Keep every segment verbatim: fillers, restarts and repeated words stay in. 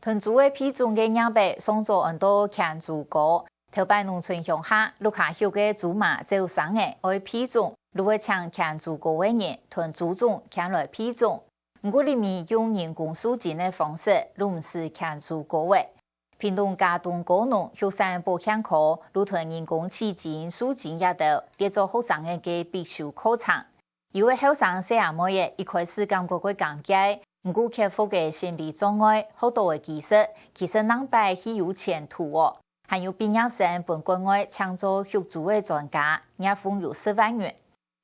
同豬仔配種个葉仔上早安到牽豬哥。頭擺農村鄉下，屋下畜个豬嫲走生仔愛配種，就會請牽豬哥个人同豬種牽來配種。毋過這味用人工授精个方式，就毋使牽豬哥仔。屏東佳冬高農畜產保健科就同人工取精、授精這兜列做學生仔个必修課程。 有个後生細阿妹仔一開始感覺會尷尬，毋過克服个心理障礙，學到个技術，其實另擺係有前途哦。還有畢業生分國外請做畜豬个專家，月薪有十萬元。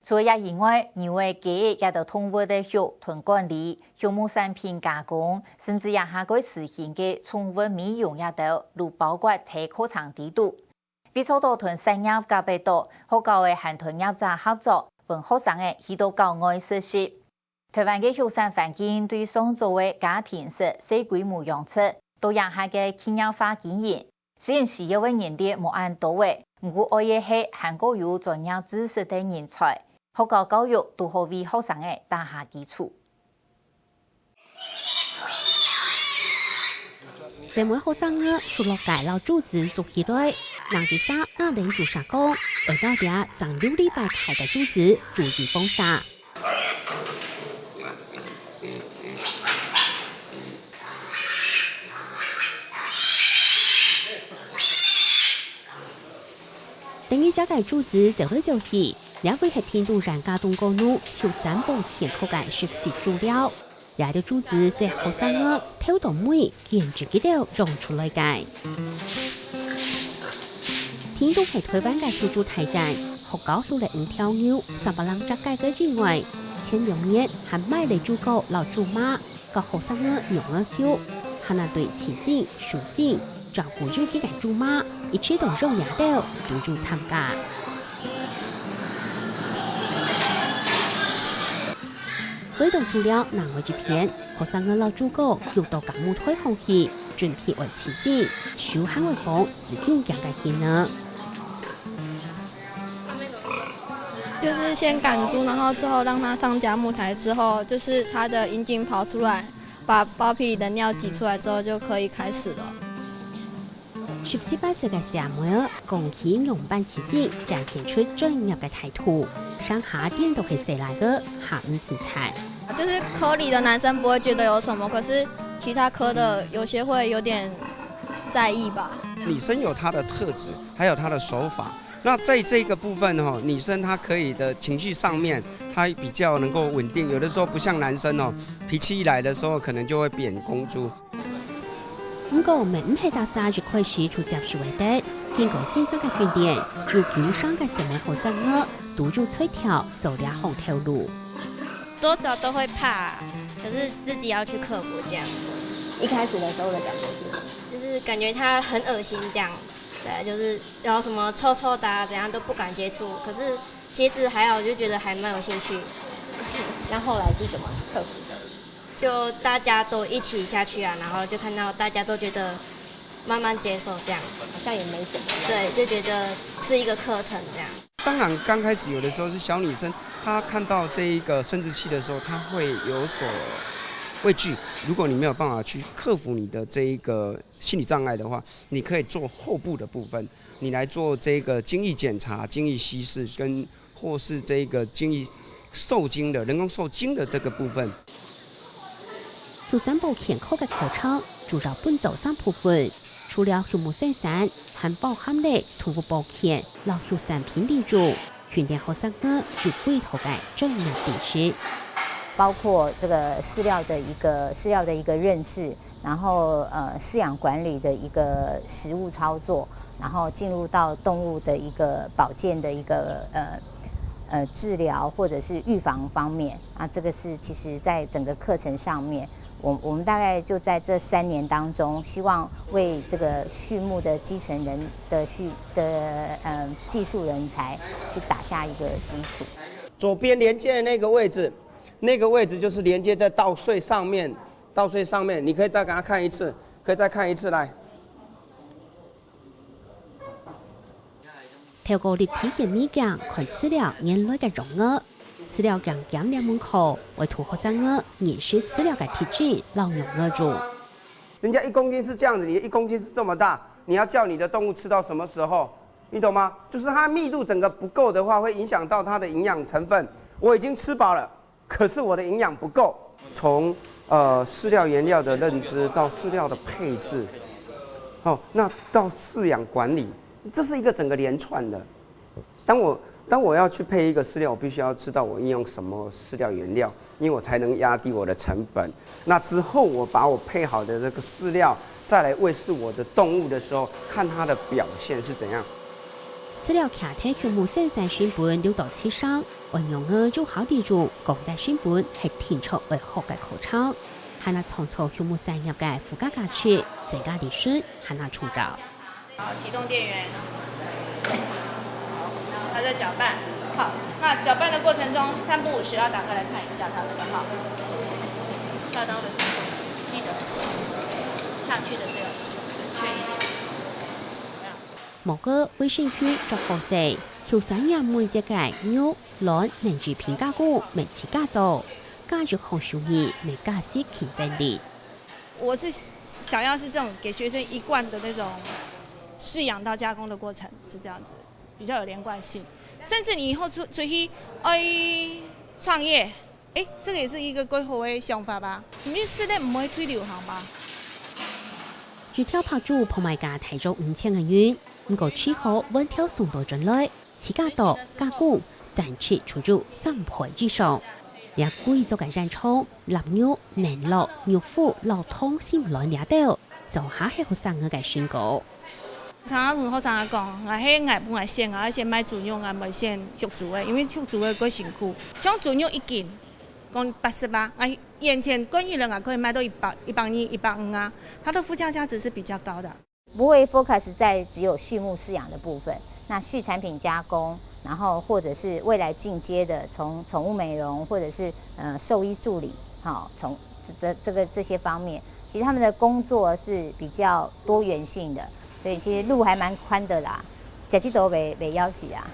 除了這以外，牛仔、雞仔這兜動物个畜同管理、畜牧產品加工，甚至這下會實行个寵物美容這兜，就包括在課程裡肚。 為做到同產業結合到，學校仔還同業者合作，分學生仔去到校外實習。臺灣个畜產環境對上早个家庭式細規模養殖，到這下个企業化經營，雖然需要个人力無恁多仔，毋過愛个係還過有專業知識个人才。學校教育堵好為學生仔打下基礎。 細妹學生仔熟絡个摎豬子捉起來，另一儕拿等豬舍講，愛到這正有力把大个豬子逐一放射。等一下个豬子走來走去，這位係屏東縣佳冬高農畜產保健科个實習助理。 這兜豬子係學生仔頭到尾堅持佢兜養出來个。屏東係臺灣个畜豬大縣，學校畜了五條牛、三百零隻雞个以外，前兩年還買了豬哥摎豬嫲，教學生仔仰仔畜，還拿對取精、授精、照顧有機个豬嫲，一直到養這兜都有參加。 回到豬寮另外一片，學生仔摎豬哥又到家務台項去，準備愛取精，手還愛放子宮頸个形呢。就是先趕豬，然後之後讓牠上家務台之後，就是牠的陰莖跑出來，把包皮裡的尿擠出來之後就可以開始了。 十七八歲个細妹仔，講起仰般取精，展現出專業个態度，上下顛倒係細倈仔，下毋止掣。就是科裡的男生不會覺得有什麼，可是其他科的有些會有點在意吧。女生有她的特質，還有她的手法。那在這個部分吼，女生她可以的情緒上面，她比較能夠穩定。有的時候不像男生哦，脾氣一來的時候，可能就會扁公豬。 毋過，乜毋係逐儕一開始就接受會得。經過先生个訓練，有九成个細妹學生仔都有才調做這項頭路。多少都會怕啊，可是自己要去克服這樣。一開始的時候的感覺是什麼？就是感覺它很噁心這樣，對，就是然後什麼臭臭的啊，怎樣都不敢接觸。可是其實還好，就覺得還蠻有興趣。那後來是怎麼克服的？ 就大家都一起下去啊，然後就看到大家都覺得慢慢接受這樣。好像也沒什麼。對，就覺得是一個課程這樣。當然，剛開始有的時候是小女生，她看到這一個生殖器的時候，她會有所畏懼。如果你沒有辦法去克服你的這一個心理障礙的話，你可以做後部的部分，你來做這個精液檢查、精液稀釋跟 或是這個精液受精的，人工受精的這個部分。畜產保健科个課程主要分做三部分，除了畜牧生產，還包含了動物保健摎畜產品利用，訓練學生仔有幾多个專業知識。包括這個飼料的一個，飼料的一個認識， 然後，呃，飼養管理的一個實務操作，然後進入到動物的一個保健的一個，呃，呃，治療或者是預防方面。啊，這個是其實在整個課程上面，我，我們大概就在這三年當中，希望為這個畜牧的基層人的畜，的，呃，技術人才去打下一個基礎。左邊連接的那個位置，那個位置就是連接在稻穗上面，稻穗上面，你可以再給他看一次，可以再看一次，來。透過立體顯微鏡看飼料原來个樣仔，飼料鏡兼入門課，會同學生仔認識飼料个特徵摎樣仔。人家一公斤是这样子，你的一公斤是这么大，你要叫你的动物吃到什么时候？你懂吗？就是它密度整个不够的话，会影响到它的营养成分。我已经吃饱了，可是我的营养不够。从呃饲料原料的认知到饲料的配置，哦，那到饲养管理，这是一个整个连串的。当我当我要去配一个饲料，我必须要知道我应用什么饲料原料，因为我才能压低我的成本。那之后，我把我配好的这个饲料再来喂食我的动物的时候，看它的表现是怎样。飼料徛在畜牧生產成本六到七成，按樣仔就好利用，降低成本係定著愛學个課程，還能創造畜牧產業个附加價值，增加利潤，還能創造。好，启动电源，它在搅拌。好，那搅拌的过程中，三不五时要打开来看一下它，好不好？下刀的时候记得下去的时候准确一点。無過衛生區做好勢，畜產業每隻个肉、卵、奶製品加工，每次加做，加入好手藝，每加息競爭力。我是想要是这种给学生一贯的那种饲养到加工的过程，是这样子，比较有连贯性。甚至你以后出出去，哎，创业，哎，这个也是一个规划的想法吧。你是不是不会推流行吧？一條白煮泡賣價大約五千个銀，毋過只好換條送到轉來，自家剁、加工，產值足足三倍以上。這貴族个現場，臘肉、嫩肉、肉脯、老湯、心卵這兜，做下係學生仔个身高。常常同學生仔講，𠊎係𠊎本來選，𠊎愛選賣豬肉，𠊎毋會選畜豬个，因為畜豬个較辛苦。像豬肉一斤，講八十啊，𠊎眼前過去了，𠊎可以賣到一百、一百二、一百五啊，它的附加价值是比较高的。 不会 focus 在只有畜牧饲养的部分，那畜产品加工，然后或者是未来进阶的从宠物美容或者是呃兽医助理，好，从这这个这些方面，其实他们的工作是比较多元性的，所以其实路还蛮宽的啦，食几多袂袂枵死啊。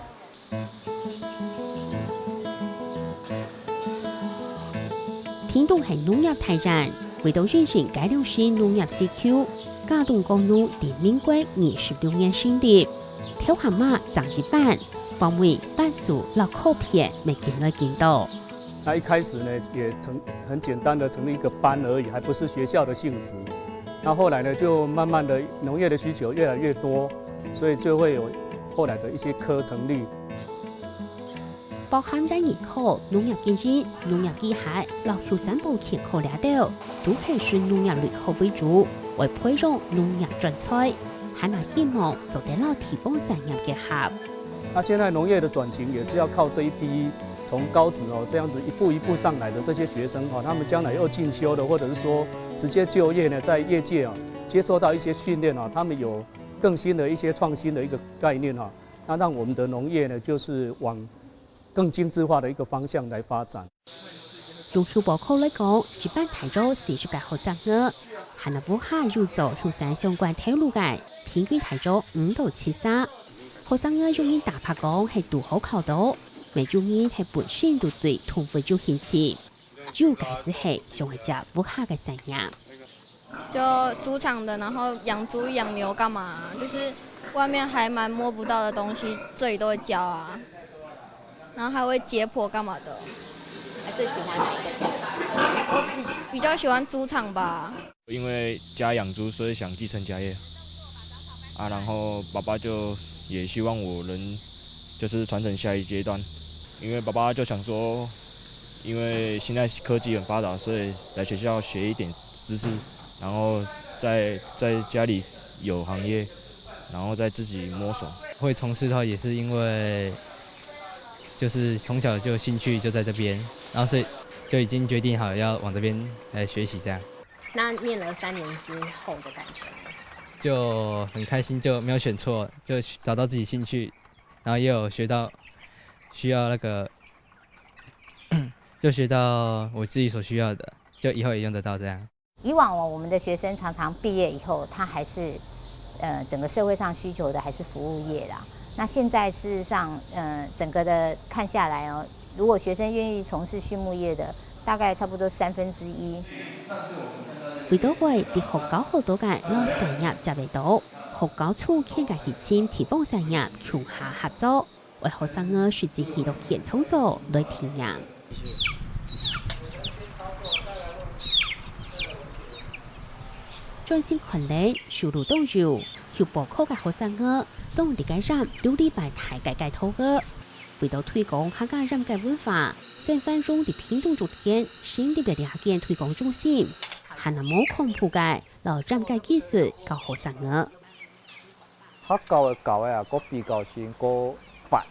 屏東係農業大縣，為著因應該量性農業需求，佳冬高農在民國二十六年成立，頭下嘛正一班，包尾、粄薯摎靠片乜緊來緊多。那一开始呢，也成很简单的成立一个班而已，还不是学校的性质。那后来呢，就慢慢的农业的需求越来越多，所以就会有后来的一些科成立。 包含園藝科、農業經營、農業機械摎畜產保健科這兜，都係純農業類科為主，為培養農業專才，還係希望做得摎地方產業結合。那现在农业的转型也是要靠这一批从高职哦这样子一步一步上来的这些学生哦，他们将来要进修的，或者是说直接就业呢，在业界啊接受到一些训练啊，他们有更新的一些创新的一个概念啊，那让我们的农业呢就是往更精致化的一个方向来发展。 用畜保科來講，一班大約四十个學生仔，還有屋下有做畜產相關頭路个，平均大約五到七儕。學生仔有人打白講係堵好考著，乜有人係本身就對動物有興趣，主要个就係想愛接屋下个產業。 就豬場的，然後養豬養牛幹嘛，就是外面還蠻摸不到的東西，這裡都會教啊，然後還會解剖幹嘛的。那最喜歡哪一个課程？我比比較喜歡豬場吧。因为家养猪，所以想继承家业啊。然后爸爸就也希望我能就是传承下一阶段，因为爸爸就想说，因为现在科技很发达，所以来学校学一点知识，然后在在家里有行业，然后再自己摸索。会从事的话，也是因为就是从小就兴趣就在这边，然后所以就已经决定好要往这边来学习这样。那念了三年之后的感觉呢？就很开心，就没有选错，就找到自己兴趣，然后也有学到需要那个，就学到我自己所需要的，就以后也用得到这样。以往哦，我们的学生常常毕业以后，他还是呃整个社会上需求的还是服务业啦。那现在事实上，呃，整个的看下来哦，如果学生愿意从事畜牧业的，大概差不多三分之一。為著會在學校學到个老產業接得到，學校就牽佢去尋地方產業共下合作，為學生仔實際去到現場做來體驗。專心看咧，手路當有，有報考个學生仔，當在該染流理粄大个街頭仔。為著推廣客家染个文化，正翻用在屏東竹田成立了這間推廣中心，還有無康普个 摎染个技術教學生仔。學校个教个啊，過比較性過闊，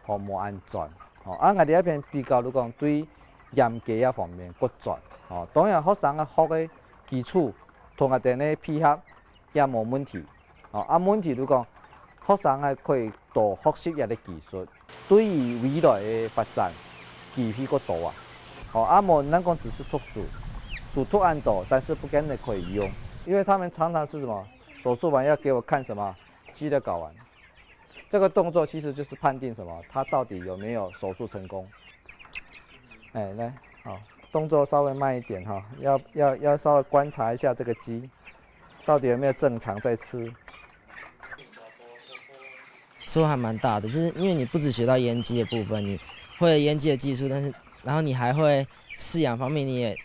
吼，無恁專。吼，啊，𠊎這片比較，就講對染機這方面過專。吼，當然學生个學个基礎，同𠊎等个配合也無問題。吼，啊，問題就講，學生个可以 多學習這个技術，對於未來个發展機會過多啊。吼，啊無單講只是讀書，書讀恁多，但是不見得可以用，因為他們常常是什麼，手術完要給我看什麼，雞的睾丸。這個動作其實就是判定什麼，他到底有沒有手術成功。哎，來，好，動作稍微慢一點哈，要，要，要稍微觀察一下這個雞，到底有沒有正常在吃。 收穫還蠻大的，就是因為你不只學到醃雞的部分，你會了醃雞的技術，但是然後你還會飼養方面，你也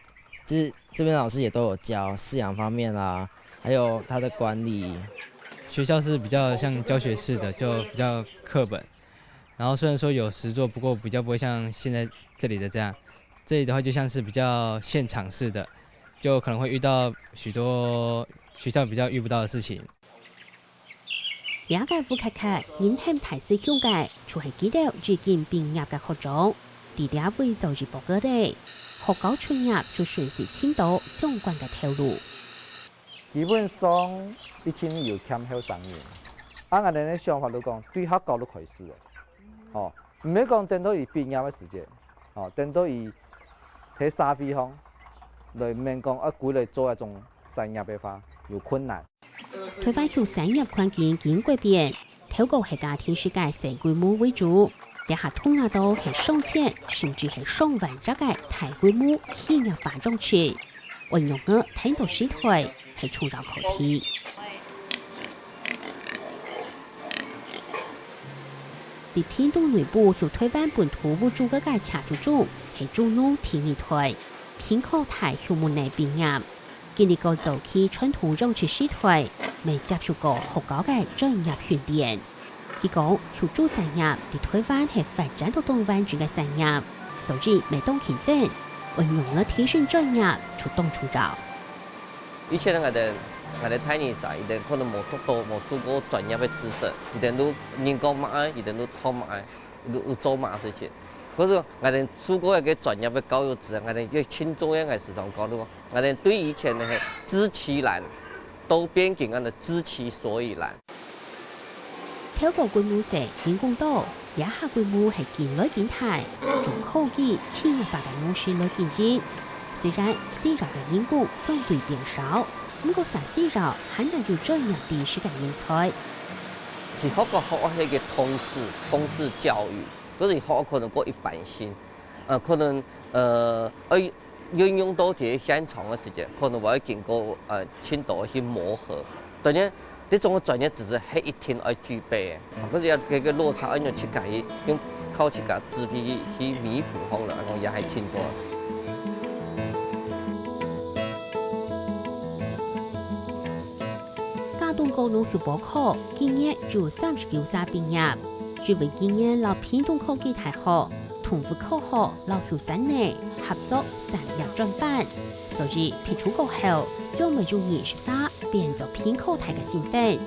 就是這邊老師也都有教飼養方面啦，還有它的管理。學校是比較像教學式的，就比較課本，然後雖然說有實作，不過比較不會像現在這裡的這樣。這裡的話就像是比較現場式的，就可能會遇到許多學校比較遇不到的事情。 這個烏漆漆、人喊大師兄个，就係佢兜已經畢業个學長。在這位做一駁仔咧，學校出業就順勢尋到相關个頭路。基本上一定有欠後生人，啊，𠊎等个想法就講，對學校就開始了。吼，毋係講等到佢畢業个時節，吼，等到佢在社會上來，免講愛歸來做一種產業个話，有困難。 臺灣畜產業環境緊改變，頭過係家庭式个細規模為主，這下動啊到係上千甚至係上萬隻个大規模企業化養殖，運用个態度時代係重要課題。在屏東內埔有臺灣本土烏豬仔个飼畜場，係豬農第二代，屏科大畜牧系畢業。 經歷過早期傳統養殖時代，乜接受過學校个專業訓練。佢講，畜豬產業在臺灣係發展到當完整个產業，所以乜當競爭，運用个提升專業就當重要。以前𠊎等，𠊎等大人儕，佢等可能無讀到，無受過專業个知識，佢等都認講麼个，佢等都討麼个。 有，有做麼个事情。可是𠊎等受過一個專業个教育之後，𠊎等也盡重要个時常講，𠊎等對以前个知其然，都變成𠊎等知其所以然。頭過規模細，人工多，這下規模係緊來緊大，用科技、企業化个模式來經營。雖然飼料个人工相對變少，毋過殺飼料還係有專業知識个人才。 其實學校學个係个通識，通識教育，可是學校可能過一般性，呃，可能，呃，愛運用到這個現場个時間，可能會經過，呃，盡多去磨合。當然，這種个專業知識係一定愛具備个，可是愛這個落差愛用自家去，用靠自家自己去，去彌補好了，𠊎講也還盡多。 佳冬高農畜保科今年有三十九儕畢業，因為今年摎屏東科技大學、動物科學摎畜產系合作產業專班，所以畢業過後，將會有二十儕變做屏科大个新生。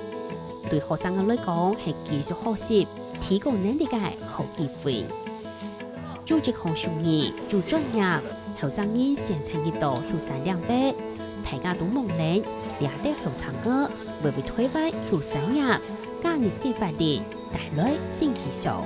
對學生仔來講，係繼續學習、提高能力个好機會。 有一項手藝，有專業，後生人先參與到畜產領域，大家都望等，這兜後生仔會為臺灣畜產業加入新活力，帶來新氣象。